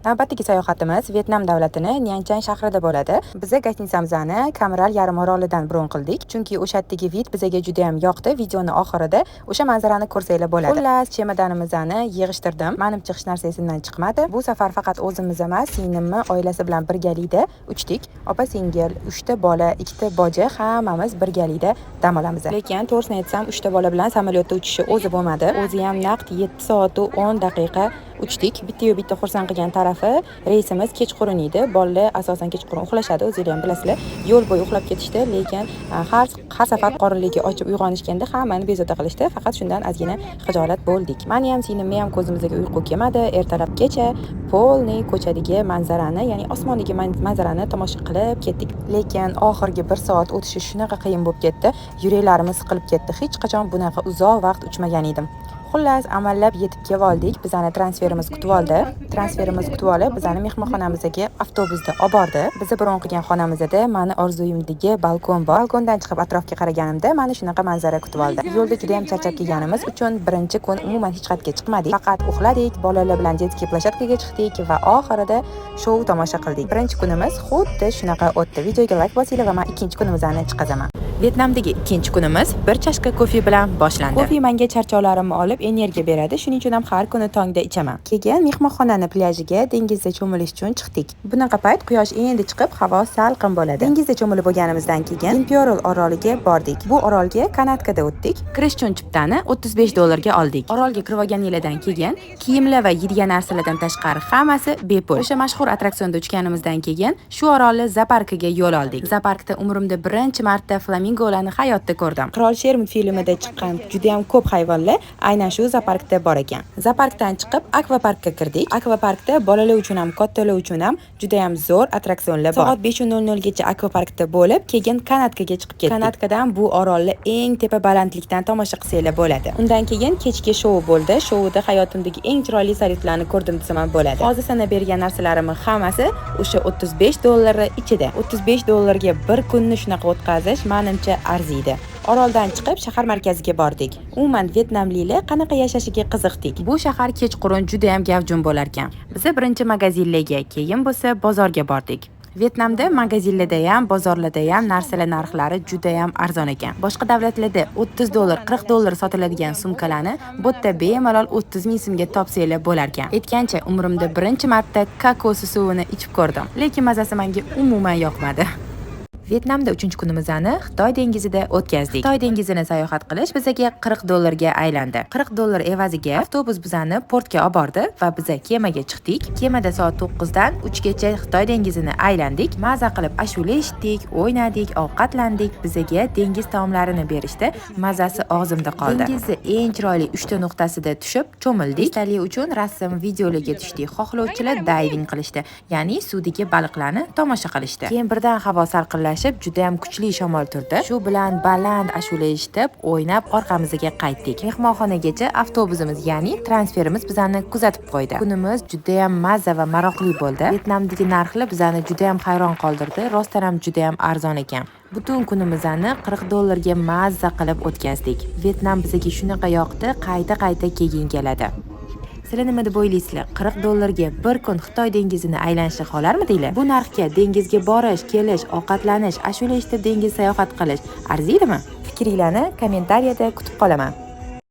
Navbatdagi sayohatimiz Vyetnam davlatini Nyanchang shahrida bo'ladi. Biza гостиница mizni Kamral yarimorolidan bron qildik, chunki o'sha yerdagi вид bizaga juda ham yoqdi. Videoni oxirida o'sha manzarani ko'rsanglar bo'ladi. Xullas, chemodanimizni yig'ishtirdim. Manimcha, hech narsa esimdan chiqmadi. Bu safar faqat o'zimiz emas, singlimni oilasi bilan birgalikda uchdik. Opa singil, uchta bola, ikkita boja, hammamiz birgalikda dam olamiz. Lekin to'g'risini aytsam, uchta bola bilan samolyotda uchishi o'zi bo'lmadi. O'zi ham naqd 7 soat 10 daqiqa uchdik. Bitta-yu bitta xursand qilgan tarafi, reysimiz kechqurun edi. Bolalar asosan kechqurun uxlashadi, o'zinglar ham bilasizlar. Yo'l bo'yi uxlab ketishdi, lekin har safar qorinligi ochib uyg'onishganda hammani bezovta qilishdi. Faqat shundan ozgina xijolat bo'ldik. Mani ham, singlimni ham ko'zimizga uyqu kelmadi. Ertalabgacha полный ko'chadagi manzarani, ya'ni osmondagi manzarani tomosha qilib ketdik. Lekin oxirgi 1 soat o'tishi shunaqa qiyin bo'lib ketdi. Yuraklarimiz siqilib ketdi. Hech qachon bunaqa uzoq vaqt uchmagan edim. Xullas, amallab yetib kelib oldik. Bizani transferimiz kutib oldi. Transferimiz kutib olib, bizani mehmonxonamizga avtobusda olib bordi. Bizni bron qilgan xonamizda mani orzuyimdagi balkon bor. Balkondan chiqib atrofga qaraganimda mani shunaqa manzara kutib oldi. Yo'lda juda ham charchab kelganimiz uchun birinchi kun umuman hech qayerga chiqmadik. Faqat uxladik, bolalar bilan детский площадка ga chiqdik va oxirida shou tomosha qildik. Birinchi kunimiz xuddi shunaqa o'tdi. Videoga like bosinglar va men ikkinchi kunimizni chiqazaman. Vyetnamdagi ikkinchi kunimiz bir chashka kofe bilan boshlandi. Kofe menga charchoqlarimni olib, energiya beradi. Shuning uchun ham har kuni tongda ichaman. Keyin mehmonxonani plyajiga dengizda cho'milish uchun chiqdik. Bunaqa payt quyosh endi chiqib, havo salqin bo'ladi. Dengizda cho'milib bo'lganimizdan keyin Vinpearl oroliga bordik. Bu orolga канатка da o'tdik. Kirish uchun chiptani 35 dollarga oldik. Orolga kirib olganinglardan keyin kiyimlar va yeydigan narsalardan tashqari hammasi bepul. O'sha mashhur attraksionda uchganimizdan keyin shu orolni zooparkiga yo'l oldik. Zooparkda umrimda birinchi marta flamingolarni hayotda ko'rdim. Qirol Sher multfilmida chiqqan juda ham ko'p hayvonlar aynan shu zooparkda bor ekan. Zooparkdan chiqib akvaparkka kirdik. Akvaparkda bolalar uchun ham, kattalar uchun ham juda ham zo'r attraksionlar bor. Soat 5:00 gacha akvaparkda bo'lib, keyin канатка ga chiqib ketdik. Канатка dan bu orolni eng tepa balandlikdan tomosha qilsanglar bo'ladi. Undan keyin kechki shou bo'ldi. Shouda hayotimdagi eng chiroyli salyutlarni ko'rdim desam ham bo'ladi. Hozir sanab bergan narsalarimni hammasi o'sha 35 dollarni ichida. 35 dollarga bir kunni shunaqa o'tkazish, manimcha, arziydi. Oroldan chiqib shahar markaziga bordik. Umuman, vyetnamliklar qanaqa yashashiga qiziqdik. Bu shahar kechqurun juda ham gavjum bo'lar ekan. Biz birinchi magazinlarga, keyin bo'lsa bozorga bordik. Vyetnamda magazinlarda ham, bozorlarda ham narsalar narxlari juda ham arzon ekan. Boshqa davlatlarda 30 dollar, 40 dollar sotiladigan sumkalarni bu yerda bemalol 30 ming so'mga topsanglar bo'lar ekan. Aytgancha, umrimda birinchi marta kokos suvini ichib ko'rdim, lekin mazasi menga umuman yoqmadi. Vyetnamda uchinchi kunimizni Xitoy dengizida o'tkazdik. Xitoy dengizini sayohat qilish bizaga 40 dollarga aylandi. 40 dollar evaziga avtobus bizani portga olib bordi va biza kemaga chiqdik. Kemada soat 9 dan 3 gacha Xitoy dengizini aylandik. Maza qilib ashula eshitdik, o'ynadik, ovqatlandik. Bizaga dengiz taomlarini berishdi. Mazasi og'zimda qoldi. Dengizni eng chiroyli 3 ta nuqtasida tushib cho'mildik. Esdalik uchun rasm, videolarga tushdik. Xohlovchilar dayving qilishdi, ya'ni suvdagi baliqlarni tomosha qilishdi. Keyin birdan havo salqinlashib, juda ham kuchli shamol turdi. Shu bilan baland ashula eshitib, o'ynab orqamizga qaytdik. Mehmonxonagacha avtobusimiz, ya'ni transferimiz bizani kuzatib qo'ydi. Kunimiz juda ham mazza va maroqli bo'ldi. Vyetnamdagi narxlar bizani juda ham hayron qoldirdi. Rostdan ham juda ham arzon ekan. Butun kunimizni 40 dollarga mazza qilib o'tkazdik. Vyetnam bizga shunaqa yoqdi, qayta-qayta kelging keladi. Sizlar nima deb o'ylaysizlar? 40 dollarga bir kun Xitoy dengizini aylanishni xohlarmidinglar? Bu narxga dengizga borish, kelish, ovqatlanish, ashula eshitib dengiz sayohat qilish arziydimi? Fikringlarni kommentariyada kutib qolaman.